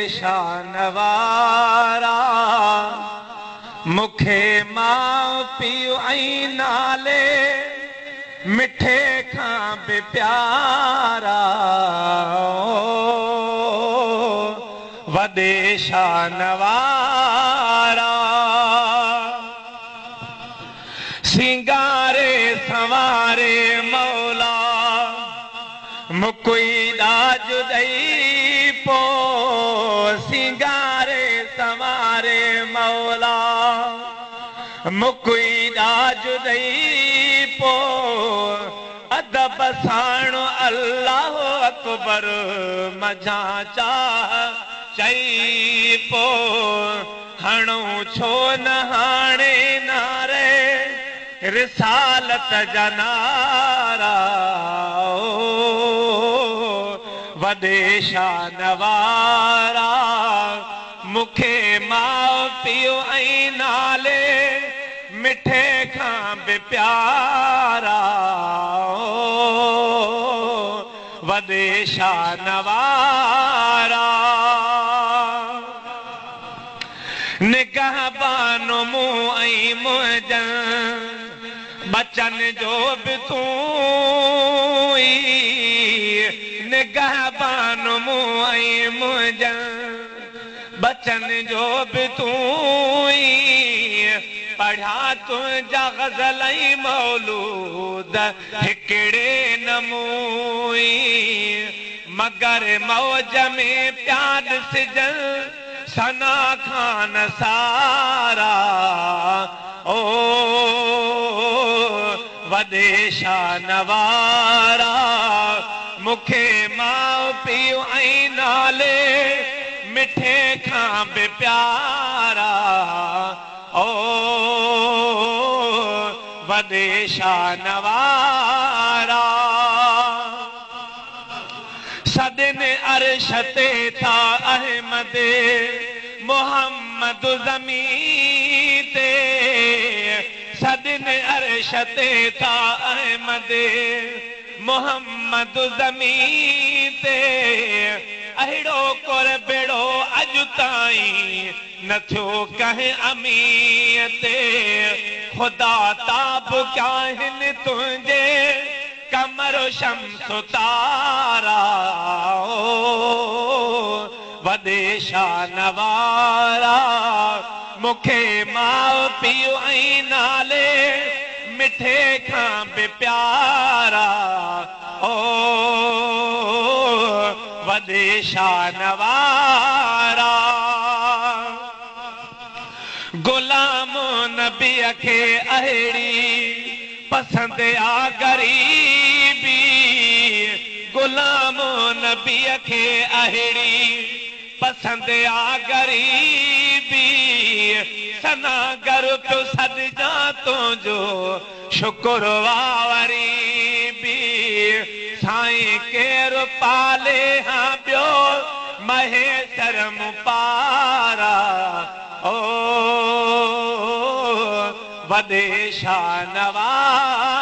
شان وارا، مون کي ماءُ پيءُ ۽ نالي مٺي کان به پيارا. وڏي شان وارا، سينگاري سنواري مولا مون کي ڏاج ڏئي پوءِ، سينگاري سنواري مولا مون کي ڏاج ڏئي پوءِ، ادب ساڻ الله اڪبر منجهان چاهه چئي پوءِ، هڻون ڇو نه هاڻي نعري رسالت جا نعرا. وڏي شان وارا، مون کي ماءُ پيءُ ۽ نالي مٺي کان به پيارا. وڏي شان وارا، نگهبان مون ۽ منهنجن ٻچن جو به تون ئي، نگهبان مون ۽ منهنجن ٻچن جو به تون ئي، پڙهيا تنهنجا غزل ۽ مولود هڪڙي نه مون ئي، مگر موج ۾ پيا ڏسجن ثنا خان سارا. او وڏي شان وارا، مون کي ماءُ پيءُ ۽ نالي مٺي کان به پيارا. او وڏي شان وارا، سڏن عرش تي ٿا احمد، محمد زمين تي، سڏن عرش تي ٿا احمد، محمد زمين تي، اهڙو قربڙو اڄ تائين نه ٿيو ڪنهن اميءَ تي. خدا تاب ڪيا آهن تنهنجي قمر شمس تارا. وڏي شان وارا، مون کي ماءُ پيءُ ۽ نالي مٺي کان به پيارا. او وڏي شان وارا، غلام نبيءَ کي اهڙي پسند آ غريبي، غلام نبيءَ کي اهڙي پسند آ غريبي، ثنا گر پيو سڏجان تنهنجو شڪر آ وري به. سائين ڪير پالي ها ٻيو مهيسر مون پارا. او وڏي شان وارا.